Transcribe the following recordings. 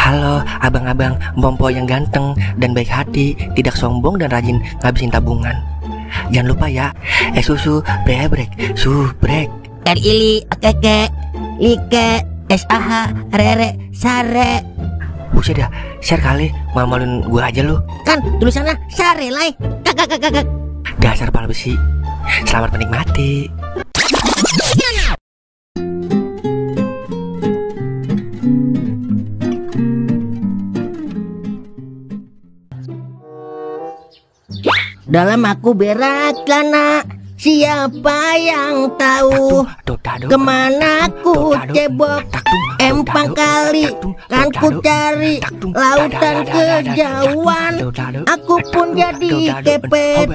Halo abang-abang Mpompo yang ganteng dan baik hati, tidak sombong dan rajin ngabisin tabungan. Jangan lupa ya, susu brebrek, subrek. Ili, okeke, like, SAH, rere, sare. Buset dah, share kali, malu-maluin gue aja lu. Kan tulisannya sare lai. Kakak. Dasar pala besi. Selamat menikmati. Dalam aku berat lana, siapa yang tahu kemana ku cebok empang kali, kan ku cari lautan kejauhan, aku pun jadi kepet.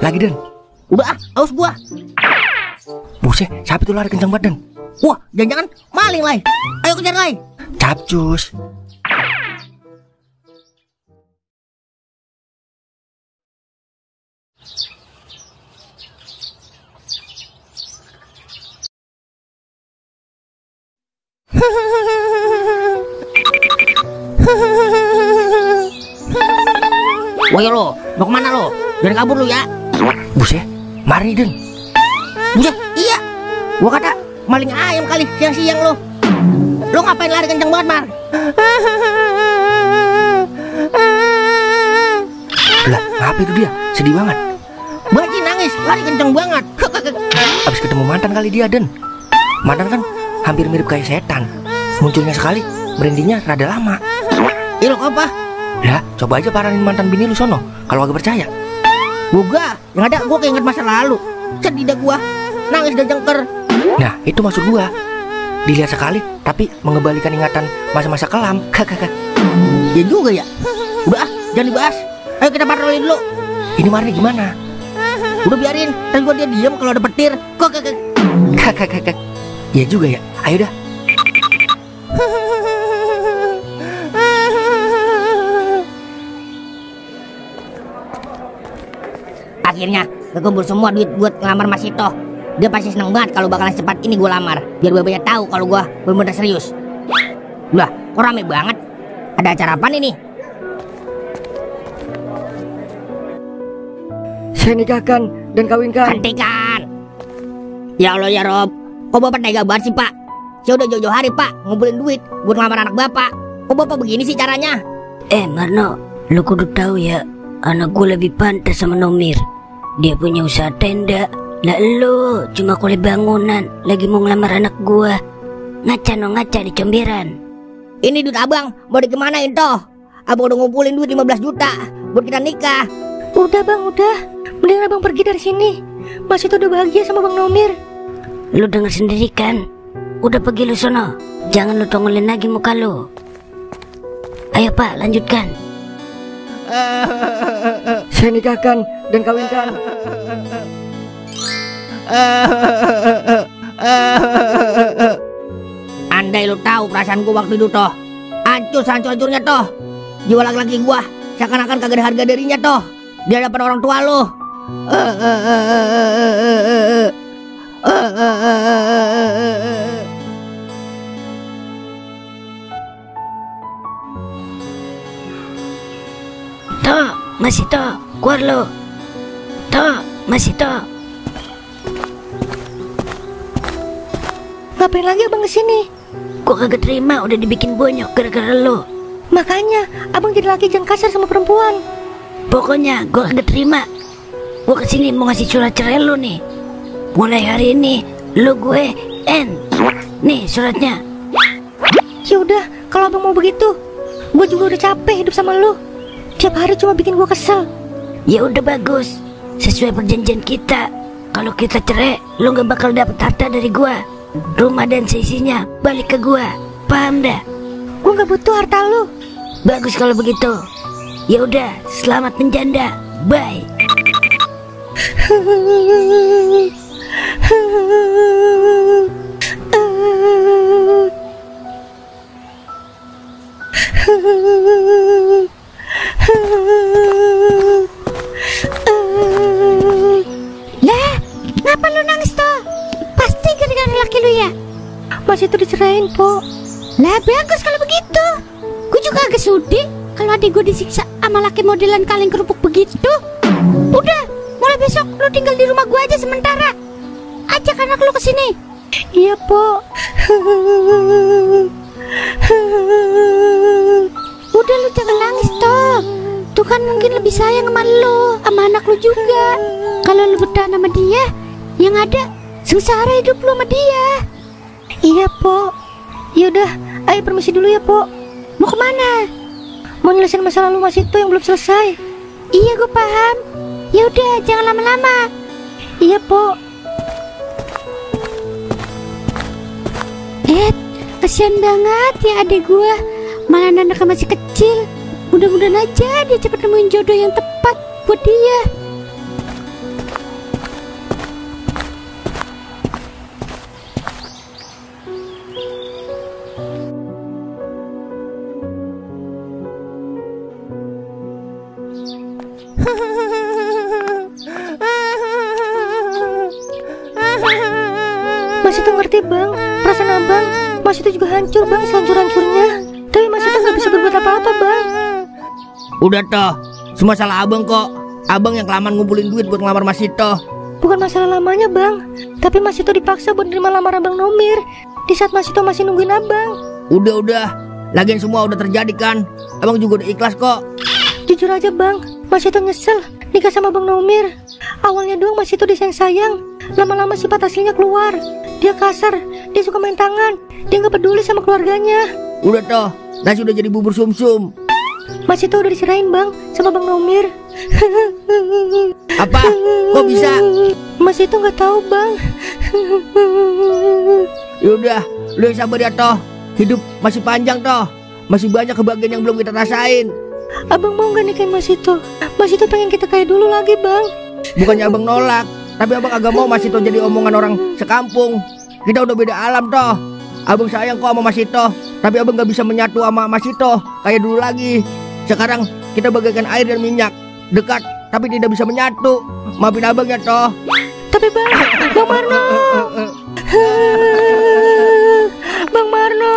Lagi Den. Udah aus gua. Buset, siapa itu lari kencang banget Den? Wah, jangan-jangan maling lai. Ayo kejar lai. Capcus. Woi lo, mau kemana lo? Jangan kabur lo ya. Buset, mari Den. Buset, iya. Gua kata maling ayam kali siang-siang lo. Lo ngapain lari kencang banget, Mar? Lah, ngapa itu dia? Sedih banget. Baji nangis, lari kencang banget. Abis ketemu mantan kali dia Den. Mantan kan hampir mirip kayak setan. Munculnya sekali, merindingnya rada lama. Ilok apa? Lah, coba aja paranin mantan bini lu sono, kalau agak percaya. Gua yang ada gua keinget masa lalu. Sedih dah gua, nangis dan jengker. Nah, itu maksud gua. Dilihat sekali, tapi mengembalikan ingatan masa-masa kelam. Kakak. Ya juga ya. Udah jangan dibahas. Ayo kita patroli dulu. Ini Marni gimana? Udah biarin, tadi gua dia diem kalau ada petir. Kok Kakak. Ya juga ya. Ayo dah. Akhirnya kekumpul semua duit buat ngelamar Mas Ito. Dia pasti seneng banget kalau bakalan secepat ini gue lamar, biar babanya tahu kalau gue bener-bener serius. Lah, kok rame banget? Ada acara apa nih? Saya nikahkan dan kawinkan. Hentikan. Ya Allah ya Rob, kok bapak tega banget sih Pak? Saya udah jauh-jauh hari Pak ngumpulin duit buat ngelamar anak bapak. Kok bapak begini sih caranya? Marno, lu kudu tahu ya, anak gue lebih pantas sama Nomir. Dia punya usaha tenda. Lah lu cuma kulit bangunan, lagi mau ngelamar anak gue. Ngaca di comberan. Ini duit abang mau dikemanain toh? Abang udah ngumpulin duit 15 juta buat kita nikah. Udah bang, udah. Mending abang pergi dari sini. Mas itu udah bahagia sama bang Nomir. Lu denger sendiri kan? Udah pergi lu sono. Jangan lu tongolin lagi muka lu. Ayo Pak, lanjutkan. Saya nikahkan dan kawinkan. Andai lu tahu perasaan gua waktu itu toh, hancur-hancurnya toh. Jiwa laki-laki gua seakan-akan kagak ada harga dirinya toh di hadapan orang tua lu. Toh, masih toh, keluar lu. Toh, masih toh. Ngapain lagi abang kesini? Gua kagak terima udah dibikin bonyok gara-gara lo. Makanya abang jadi laki jangan kasar sama perempuan. Pokoknya gua kagak terima. Gua kesini mau ngasih surat cerai lo nih. Mulai hari ini lo gue end. Nih suratnya. Ya udah, kalau abang mau begitu, gue juga udah capek hidup sama lu. Tiap hari cuma bikin gue kesel. Ya udah bagus. Sesuai perjanjian kita, kalau kita cerai, lo nggak bakal dapet harta dari gua. Rumah dan seisinya balik ke gua. Paham dah? Gue nggak butuh harta lu. Bagus kalau begitu. Ya udah, selamat menjanda. Bye. Lah, ngapa lu nangis toh? Pasti gara-gara laki lu ya. Mas itu dicerain, Po. Lah bagus kalau begitu. kagak sudi kalau adik gue disiksa sama laki modelan kaleng kerupuk begitu. Udah, mulai besok lu tinggal di rumah gue aja sementara. Ajak anak lu ke sini. Iya, Po. Udah lu jangan nangis toh. Tuhan mungkin lebih sayang sama lu, sama anak lu juga. Kalau lu bertahan sama dia, yang ada sengsara hidup lu sama dia. Iya, Po. Yaudah, ayo permisi dulu ya, Po. Mau kemana? Mau nyelesain masalah lu Mas itu yang belum selesai. Iya, gue paham. Ya udah, jangan lama-lama. Iya, Po. Kasian banget ya adik gue. Malah anaknya masih kecil. Mudah-mudahan aja dia cepat nemuin jodoh yang tepat buat dia. Mas itu ngerti, Bang. Perasaan Abang. Mas itu juga hancur, Bang, sehancur-hancurnya. Tapi Mas itu gak bisa berbuat apa-apa, Bang. Udah toh, semua salah abang kok. Abang yang kelamaan ngumpulin duit buat ngelamar Mas Ito. Bukan masalah lamanya, Bang. Tapi Mas itu dipaksa buat nerima lamaran Bang Nomir di saat Mas itu masih nungguin Abang. Udah, lagian semua udah terjadi kan. Abang juga udah ikhlas kok. Jujur aja, Bang, Mas itu nyesel nikah sama Bang Nomir. Awalnya doang Mas itu disayang-sayang. Lama-lama sifat aslinya keluar. Dia kasar, dia suka main tangan. Dia gak peduli sama keluarganya. Udah toh, nasi udah jadi bubur sumsum. Mas itu udah diserahin, Bang, sama Bang Nomir. Apa? Kok bisa? Mas itu gak tahu, Bang. Yaudah, lu yang sabar ya toh. Hidup masih panjang toh. Masih banyak kebahagiaan yang belum kita rasain. Abang mau gak nikahin Mas itu? Mas itu pengen kita kayak dulu lagi, Bang. Bukannya abang nolak, tapi abang agak mau Mas Ito jadi omongan orang sekampung. Kita udah beda alam toh. Abang sayang kok sama Mas Ito, tapi abang gak bisa menyatu sama Mas Ito kayak dulu lagi. Sekarang kita bagaikan air dan minyak, dekat tapi tidak bisa menyatu. Maafin abang ya toh. Tapi Bang, Bang Marno. Bang Marno.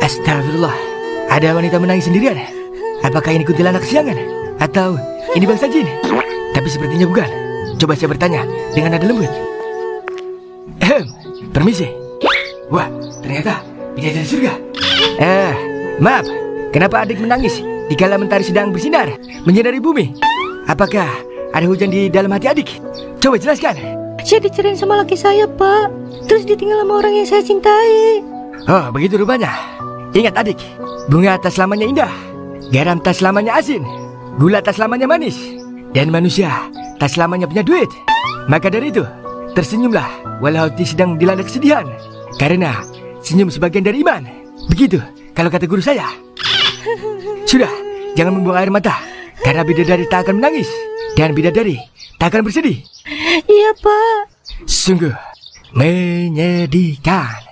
Astagfirullah, ada wanita menangis sendirian. Apakah ini kuntilanak kesiangan? Atau ini bangsa jin? Tapi sepertinya bukan. Coba saya bertanya dengan nada lembut. Permisi. Wah, ternyata bidadari surga. Maaf, kenapa adik menangis dikala mentari sedang bersinar menyinari bumi? Apakah ada hujan di dalam hati adik? Coba jelaskan. Saya dicerain sama laki saya, Pak. Terus ditinggal sama orang yang saya cintai. Oh, begitu rupanya. Ingat adik, bunga tak selamanya indah, garam tak selamanya asin, gula tak selamanya manis, dan manusia tak selamanya punya duit. Maka dari itu, tersenyumlah walau hati sedang dilanda kesedihan, karena senyum sebagian dari iman. Begitu kalau kata guru saya. Sudah, jangan membuang air mata, karena bidadari tak akan menangis, dan bidadari tak akan bersedih. Iya, Pak. Sungguh menyedihkan.